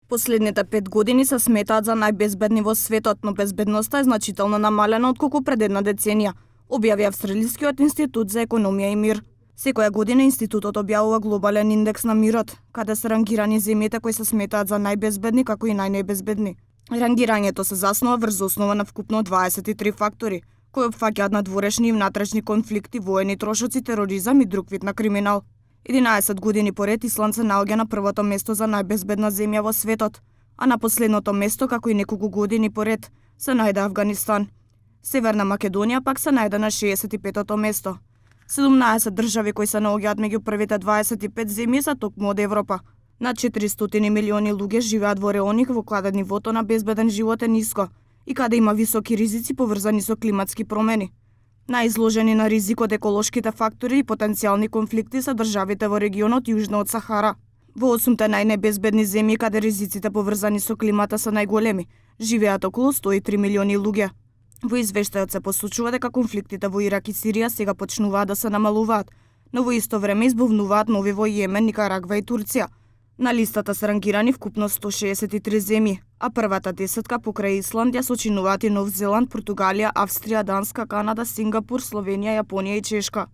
Последните 5 години се сметаат за најбезбедни во светот, но безбедноста е значително намалена отколку пред една деценија, објави Австралискиот институт за економија и мир. Секоја година институтот објавува глобален индекс на мирот, каде се рангирани земјите кои се сметаат за најбезбедни како и најнебезбедни. Рангирањето се заснова врз основа на вкупно 23 фактори, кои опфаќаат надворешни и внатрешни конфликти, воени трошоци, тероризам и друг вид на криминал. 11 години поред Исланд се наоѓа на првото место за најбезбедна земја во светот, а на последното место, како и неколку години поред, се најде Авганистан. Северна Македонија пак се најде на 65-то место. 17 држави кои се наоѓаат меѓу првите 25 земји се токму од Европа. Над 400 милиони луѓе живеат во реони во каде нивото на безбеден живот е ниско и каде има високи ризици поврзани со климатски промени. Најизложени на ризик од еколошките фактори и потенцијални конфликти се државите во регионот јужно од Сахара. Во 8 најнебезбедни земји каде ризиците поврзани со климата се најголеми, живеат околу 103 милиони луѓе. Во извештајот се посочува дека конфликтите во Ирак и Сирија сега почнуваат да се намалуваат, но во исто време избувнуваат нови во Јемен, Никарагва и Турција. На листата се рангирани вкупно 163 земји, а првата десетка покрај Исланд ја сочинуваат и Нов Зеланд, Португалија, Австрија, Данска, Канада, Сингапур, Словенија, Јапонија и Чешка.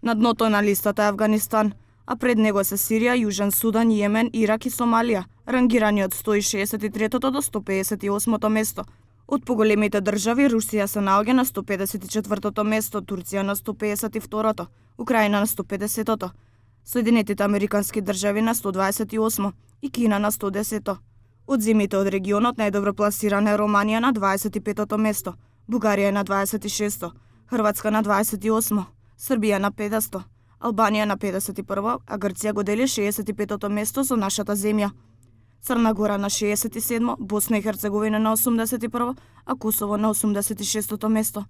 На дното на листата е Авганистан, а пред него се Сирија, Јужен Судан, Јемен, Ирак и Сомалија, рангирани од 163 до 158 место. Од поголемите држави Русија се наоѓа на 154 место, Турција на 152, Украина на 150, Соединетите Американски држави на 128 и Кина на 110. Од земјите од регионот најдобро пласирана е Романија на 25 место, Бугарија е на 26, Хрватска на 28, Србија на 50, Албанија на 51, а Грција го дели 65 место со нашата земја. Црна Гора на 67, Босна и Херцеговина на 81, а Косово на 86 место.